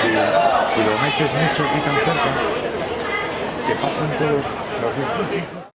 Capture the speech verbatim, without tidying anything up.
Si, si lo metes mucho aquí tan cerca, te pasan todos los reflejos.